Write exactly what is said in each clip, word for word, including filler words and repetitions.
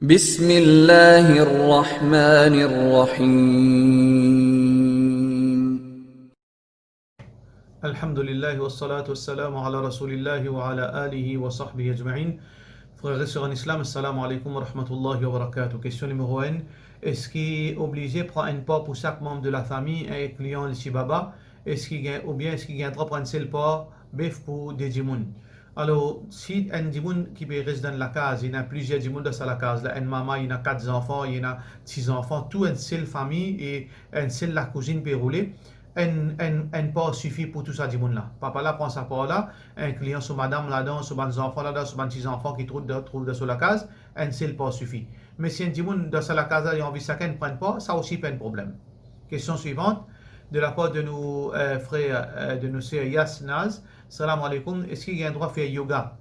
بسم الله الرحمن الرحيم. Alhamdulillah, wassalatu wassalamu ala rasoulillah wa ala alihi wa sahbihi ajmain. Frer e ser an Islam, assalamu alaikum wa rahmatullahi wa barakatuh. Kestion nimero enn, eski oblize pran enn par pou sak manb de lafami, inklian li ti baba, eski gagn, oubien eski gagn drwa pran enn sel par bef pou de dimoun? Alor, si enn dimoun ki pe res dan lakaz, ena plizier dimoun dan sa lakaz la, enn mama, ena kat zanfan, ena sis zanfan, tou enn sel fami e enn sel lakouzinn pe roule, enn, enn, enn par sifi pou tou sa dimoun la. Papa la pran sa par la, inklian so madam ladan, so bann zanfan ladan, so bann ti zanfan ki trouv dan, trouv dan so lakaz, enn sel par sifi. Me si enn dimoun dan sa lakaz la, li anvi sakenn pran enn par, sa osi pa enn problem. Kestion swivant, de lapar de nou, eh, frer, eh, de nou ser Yas Naz. Salam alaikum, eski gagn drwa fer yoga?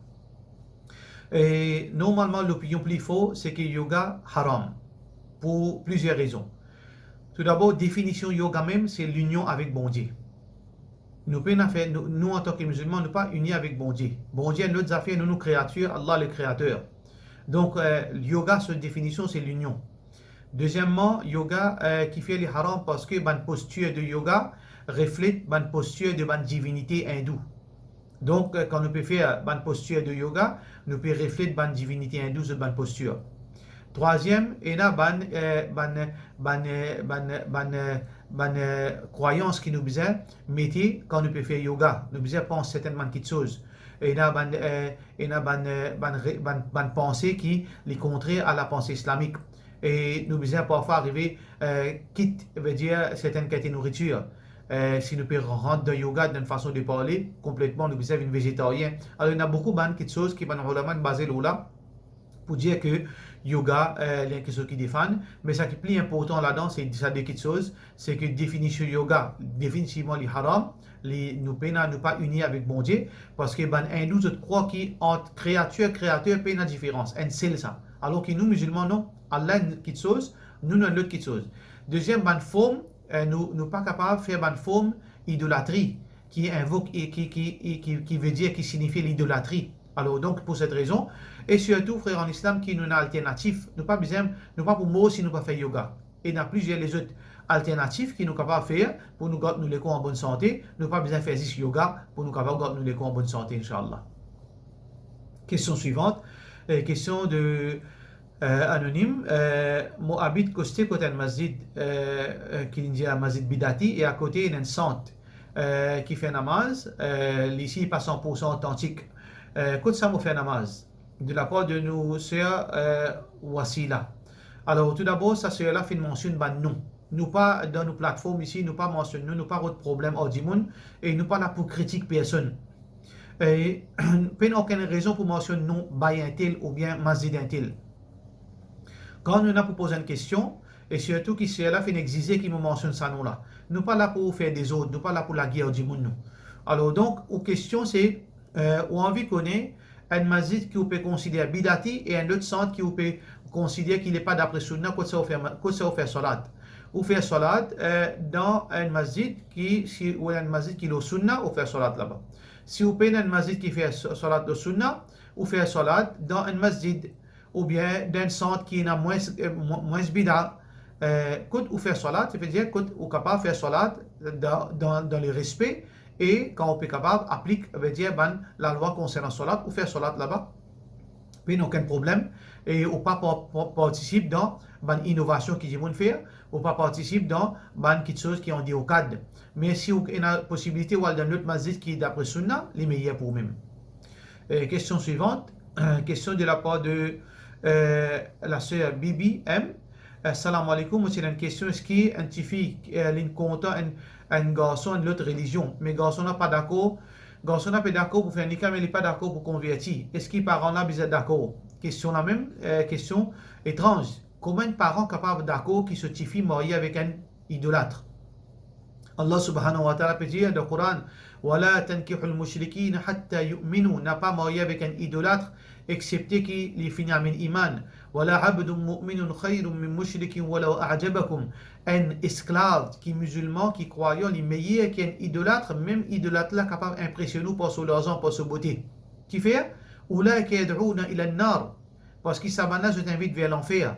E normalman, lopinion pli for, se ki yoga haram, pou plizier rezon. Toudabor, definision yoga mem, se linion avek Bondie. Nou pena fer, nou, nou antan ki mizilman, nou pa ini avek Bondie. Bondie enn lot zafer, nou, nou kreatir, Allah le Kreater. Donk, eh, yoga, so definision, se linion. Dezieman, yoga, eh, kifer li haram, parski bann postir de yoga reflet bann postir de bann divinite indou. Donk, eh, kan nou pe fer bann postir de yoga, nou pe reflet bann divinite indou zot bann postir. Trwaziem, ena bann, eh, bann, bann, eh, bann, bann, eh, bann, eh, krwayans ki nou bizin mete kan nou pe fer yoga. Nou bizin pans sertenn bann kitsoz. Ena bann, eh, ena bann, eh, bann re-, bann, bann panse ki li kontrer a lapanse islamik. E nou bizin parfwa arive, eh, kit, vedir, sertenn kalite nouritir. Eh, si nou pe rant dan yoga, dan fason de parle, konpletman, nou bizin vinn vezetarien. Alor, ena boukou bann kitsoz ki bann olama inn baze lor la, pou dir ke yoga, eh, li enn kitsoz ki defann, me sa ki pli inportan ladan, se sa de kitsoz, se ke definision yoga, definitivman li haram, li, nou pena, nou pa ini avek Bondie, parski bann Indou, zot krwar ki ant kreatir, kreater, pena diferans, enn sel sa. Alor ki nou, mizilman, non, Allah enn kitsoz, nou, nou enn lot kitsoz. Deziem, bann form, eh, nou, nou pa kapav fer bann form idolatri, ki invok, e ki, ki, e ki, ki vedir, ki sinifie lidolatri. Alor, donk, pou set rezon, e sirtou, frer an Islam, ki nou ena alternatif, nou pa bizin, nou pa pou mor si nou pa fer yoga. Ena plizier lezot alternatif ki nou kapav fer pou nou gard nou lekor an bonn sante. Nou pa bizin fer zis yoga pou nou kapav gard nou lekor an bonn sante, inshallah. Kestion swivant, eh, kestion de, eh, anonim. Eh, mo abit koste kot enn masjid, eh, eh, ki dir masjid bidati, e akote ena enn sant, eh, ki fer namaz, eh, li si pa san pour san otantik. Eh, kot sa mo fer namaz? De lapar de nou ser, eh, Wasila. Alor, toudabor, sa ser la finn mansionn bann non. Nou pa dan nou platform isi, nou pa mansionn non, nou pa rod problem ar dimoun, e nou pa la pou kritik personn. E pena okenn rezon pou mansionn non bay entel oubien masjid entel. Kan nou ena pou poz enn kestion, e sirtou ki ser la finn exize ki mo mansionn sa non la, nou pa la pou fer dezord, nou pa la pou lager dimoun, nou. Alor, donk, ou kestion se, eh, ou anvi kone enn masjid ki ou pe konsider bidati e enn lot sant ki ou pe konsider ki li pa dapre sunna, kot sa ou fer ma-, kot sa ou fer salat. Ou fer salat, eh, dan enn masjid ki, si ou ena enn masjid ki lor sunna, ou fer salat laba. Si ou pena enn masjid ki fer sa-, salat lor sunna, ou fer salat dan enn masjid oubien dan enn sant ki ena mwins, eh, mw-, mwins bida, eh, kot ou fer salat, savedir kot ou kapav fer salat dan, dan, dan lerespe, e kan ou pe kapav aplik, vedir bann lalwa konsernan salat, ou fer salat laba, pena okenn problem, e ou pa pa, pa, partisip dan bann inovasion ki dimoun fer, ou pa partisip dan bann kitsoz ki andeor kad. Me si ou ena posibilite ou al dan lot masjid ki dapre sunna, li meyer pou ou mem. Eh, kestion swivant, kestion de lapar de, eh, la ser Bibi M. Eh, salam alaikum, mo ti ena enn kestion, eski enn tifi, eh, linn kontan enn, enn garson enn lot relizion, me garson la pa dakor, garson la pe dakor pou fer nika, me li pa dakor pou konverti, eski paran la bizin dakor? Kestion la mem, eh, kestion etranz. Kouma enn paran kapav dakor ki so tifi marye avek enn idolat? Allah subhanahu wa ta'ala pe dir dan Koran, "Wa la tankihul mushrikina hatta yu'minu," napa marye avek enn idolat, exsepte ki li finn amenn iman. "Wa la abdun mu'minun khayrun min mushrikin walaw a'jabakum." Enn esklav ki mizilman, ki krwayan, li meyer ki enn idolat, mem idolat la kapav inpresionn ou par so larzan, par so bote. Kifer? "Ulaika yad'una ila an-nar." Parski sa bann la zot invit ver lanfer.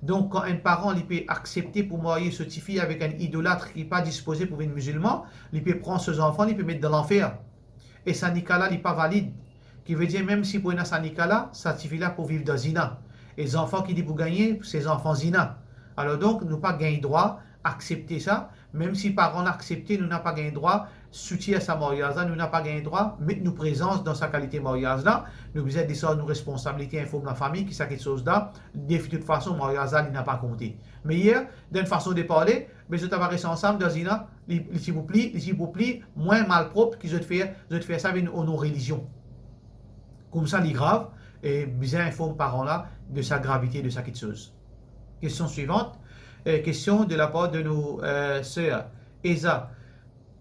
Donk, kan enn paran li pe aksepte pou marye so tifi avek enn idolat ki pa dispoze pou vinn mizilman, li pe pran so zanfan, li pe met dan lanfer. E sa nika la, li pa valid. Ki vedir, mem si pou ena sa nika la, sa tifi la pou viv dan zina. E zanfan ki li pou gagne, se zanfan zina. Alor donk, nou pa gagn drwa aksepte sa, mem si paran la aksepte, nou napa gagn drwa soutir sa maryaz la, nou napa gagn drwa met nou prezans dan sa kalite maryaz la. Nou bizin desarz nou responsabilite, inform lafami ki sa kiksoz la, de tout fason, maryaz la, li napa konte. Me yer, dan enn fason de parle, me zot ava res ansam dan zina, li, li ti pou pli, li ti pou pli mwin malprop ki zot fer, zot fer sa vinn o non relizion. Koumsa li grav, e bizin inform paran la de sa gravite de sa kiksoz. Kestion swivant, e, kestion de lapar de nou, e, ser Eza.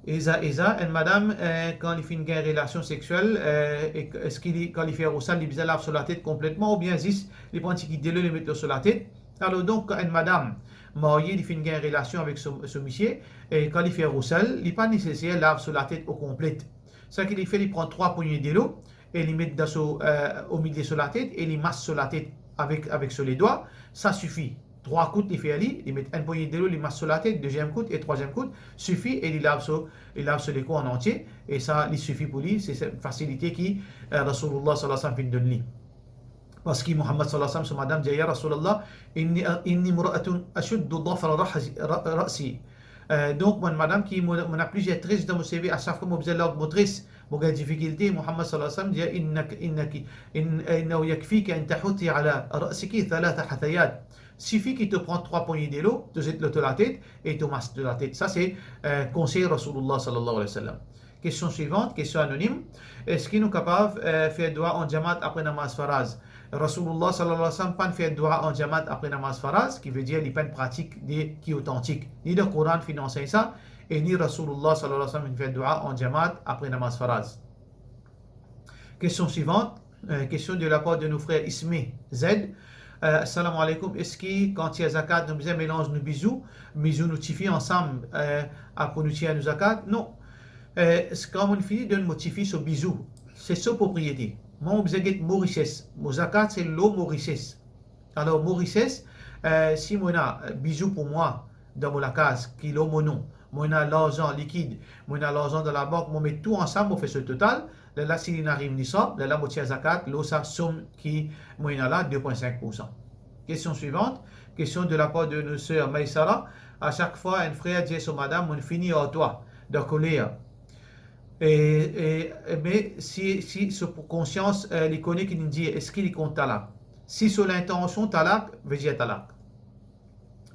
Eza, Eza, enn madam, e, kan li finn gagn relasion seksiel, e, e, eski li, kan li fer rousal, li bizin lav so latet konpletman oubien zis li pran tigit delo, li met lor so latet? Alor donk, kan enn madam marye, li finn gagn relasion avek so, so misie, e kan li fer rousal, li pa neseser lav so latet o konplet. Seki li fer, li pran trwa pogne delo e li met dan so, e, omilie so latet e li mas so latet avek, avek so ledwa, sa sifi. Trwa kout li fer li, li met enn pogne delo, li mas so latet, deziem kout e trwaziem kout, sifi, e li lav so, li lav so lekor an antie, e sa, li sifi pou li, se, se fasilite ki, e, Rasoulillah sallallahu alayhi wa sallam finn donn li. Parski Muhammad sallallahu alayhi wa sallam, so madam dir, "Ya Rasoulillah, inni, inni imra'atun ashuddu dhafra rahzi-, ra-, ra'si." E, donk, mo enn madam ki, mo, mo ena plizier tres dan mo seve, a sak fwa mo bizin larg mo tres, mo gagn difikilte, Muhammad sallallahu alayhi wa sallam dir, "Innak-, innaki, in-, innahu yakfiki an tahutti ala ra'siki thalatha hathayat." Sifi ki to pran trwa pogne delo, to zet lor to latet e to mas to latet. Sa se, e, konsey Rasoulillah sallallahu alayhi wa sallam. Kestion swivant, kestion anonim. Eski nou kapav, e, fer dua an jamaat apre namaz faraz? Rasoulillah sallallahu alayhi wa sallam pa'nn fer dua an jamaat apre namaz faraz, ki vedir li pa'nn pratik de ki otantik. Ni dan Koran finn ansegn sa, e ni Rasoulillah sallallahu alayhi wa sallam finn fer dua an jamaat apre namaz faraz. Kestion swivant, e, kestion de lapar de nou frer Isme Z. E, Assalamu alaykoum, eski kan tir zakat nou bizin melanz nou bizou, bizou nou tifi ansam, e, a pou nou tir nou zakat? Non. E, s-, kan mo'nn fini donn mo tifi so bizou, se so propriete. Mwa, mo bizin get mo rises. Mo zakat se lor mo rises. Alor, mo rises, e, si mo ena, e, bizou pou mwa dan mo lakaz, ki lor mo non, mo ena larzan likid, mo ena larzan dan labank, mo met tou ansam, mo fer so total, lerla si linn ariv nisab, lerla mo tir zakat lor sa som ki mo ena la, de pwin sink poursan. Kestion swivant, kestion de lapar de nou ser Maisara. A sak fwa enn frer dir so madam, "Mo'nn fini ar twa," dan koler. E, e, e, me si, si so konsians, e, li kone ki linn dir, eski li kont talak? Si so lintansion talak, vedir talak.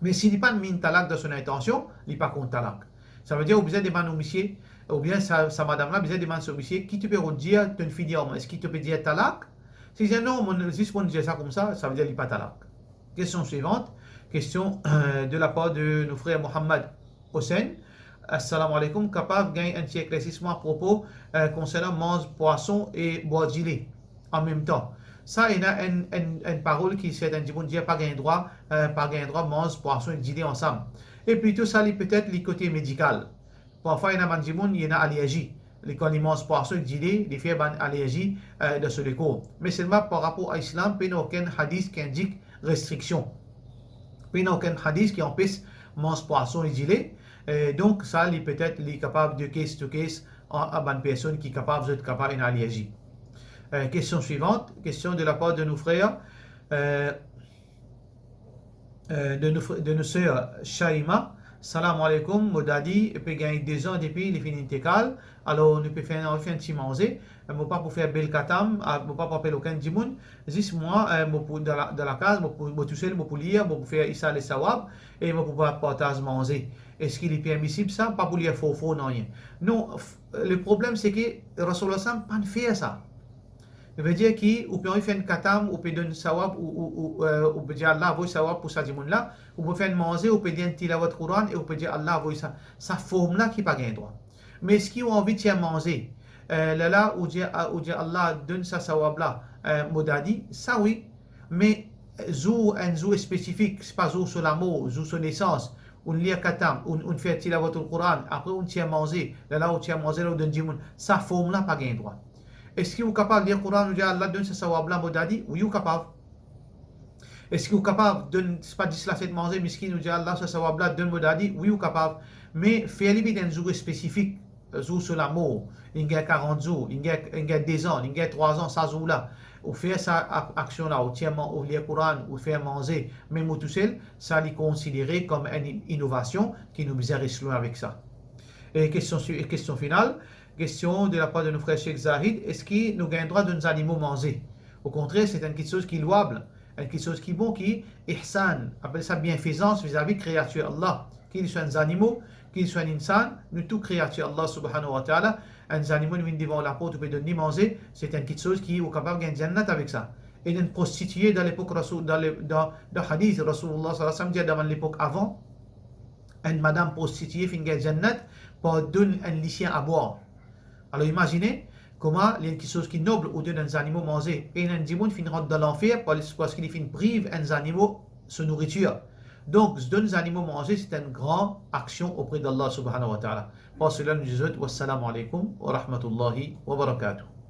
Me si li pa'nn minn talak dan so lintansion, li pa kont talak. Savedir ou bizin demann ou misie, oubien sa, sa madam la bizin demann so misie, "Ki to pe rod dir, to'nn fini ar mwa, eski to pe dir talak?" Si li dir, "Non, mo, zis mo'nn dir sa koumsa," savedir li pa talak. Kestion swivant, kestion, e, de lapar de nou frer Mohammad Hossein. Assalamu alaykoum, kapav gagn enn ti eklersisman apropo, e, konsernan manz pwason e bwar dile an mem tan? Sa ena enn, enn, enn parol ki sertin dimoun dir pa gagn drwa, e, pa gagn drwa manz pwason ek dile ansam. E plito sa li petet li kote medikal. Parfwa ena bann dimoun, li ena alerzi. Li, kan li manz pwason ek dile, li fer bann alerzi, e, dan so lekor. Me selman par rapor a Islam, pena okenn hadis ki indik restriksion. Pena okenn hadis ki anpes manz pwason ek dile. E, donk sa, li petet, li kapav de case to case, a, a bann personn ki kapav, zot kapav ena alerzi. E, kestion swivant, kestion de lapar de nou frer, e, e, de nou fr-, de nou ser Shaima. Salam alaikum, mo dadi pe gagn de zan depi li finn intikal, alor nou pe fer, anvi fer enn ti manze. Mo pa pou fer bel katam, a, mo pa pou apel okenn dimoun, zis mwa, e, mo pou dan la, dan lakaz, mo pou, mo tousel, mo pou lir, mo pou fer isal sawab, e mo pou pa partaz manze. Eski li permisib sa? Pa pou lir for for nanye. Non, f-, le problem se ke Rasoulillah sallam pa'nn fer sa. Vedir ki ou pe anvi fer enn katam, ou pe donn sawab, ou, ou, ou, e, ou pe dir Allah avoy sawab pou sa dimoun la, ou pe fer enn manze, ou pe dir enn tilawat Koran e ou pe dir Allah avoy sa. Sa form la ki pa gagn drwa. Me eski ou anvi tir manze, e, lerla ou dir, a, ou dir Allah donn sa sawab la, e, mo dadi, sa wi. Me, e, zour, enn zour spesifik, sipa zour so lamor, zour so nesans, ou'nn lir katam, ou'nn, ou'nn fer tilawatul Koran, apre ou'nn tir manze, lerla ou tir manze la ou donn dimoun, sa form la pa gagn drwa. Eski ou kapav lir Koran, ou dir Allah donn sa sawab la mo dadi? Wi, ou kapav. Eski ou kapav donn, se pa dis lafet manze, miskin, ou dir, "Allah, sa sawab la, donn mo dadi"? Wi, ou kapav, me fer li vinn enn zour spesifik, zour so lamor, li gagn karant zour, li gagn, li gagn dezan, li gagn trwazan, sa zour la, ou fer sa ak-, aksion la, ou tir man-, ou lir Koran, ou fer manze, mem ou tousel, sa li konsidere kom enn in-, inovasion ki nou bizin res lwin avek sa. E kestion si-, e kestion final, kestion de lapar de nou frer Sheikh Zahid, eski nou gagn drwa donn zanimo manze? Okontrer, se enn kiksoz ki lwab, enn kiksoz ki bon, ki ihsan, apel sa bienfezans vizavi kreatir Allah, ki li swa enn zanimo, ki li swa enn insan, nou tou kreatir Allah subhanahu wa ta'ala. Enn zanimo, li vinn devan laport, ou pe donn li manze, se enn kiksoz ki ou kapav gagn jannat avek sa. E enn prostitie dan lepok Rasoul, dan le, dan, dan hadis, Rasoulullah sallallahu alayhi wa sallam dir, dan bann lepok avan, enn madam prostitie finn gagn jannat par donn enn lisien a bwar. Alor imazine kouma li enn kiksoz ki nob ou donn enn zanimo manze, e ena enn dimoun finn rant dan lanfer par-, parski li finn priv enn zanimo so nouritir. Donk, donn zanimo manze, se enn gran aksion opre d'Allah subhanahu wa ta'ala. Par sela, nou dir zot, wassalamu alaykum wa rahmatullahi wa barakatuh.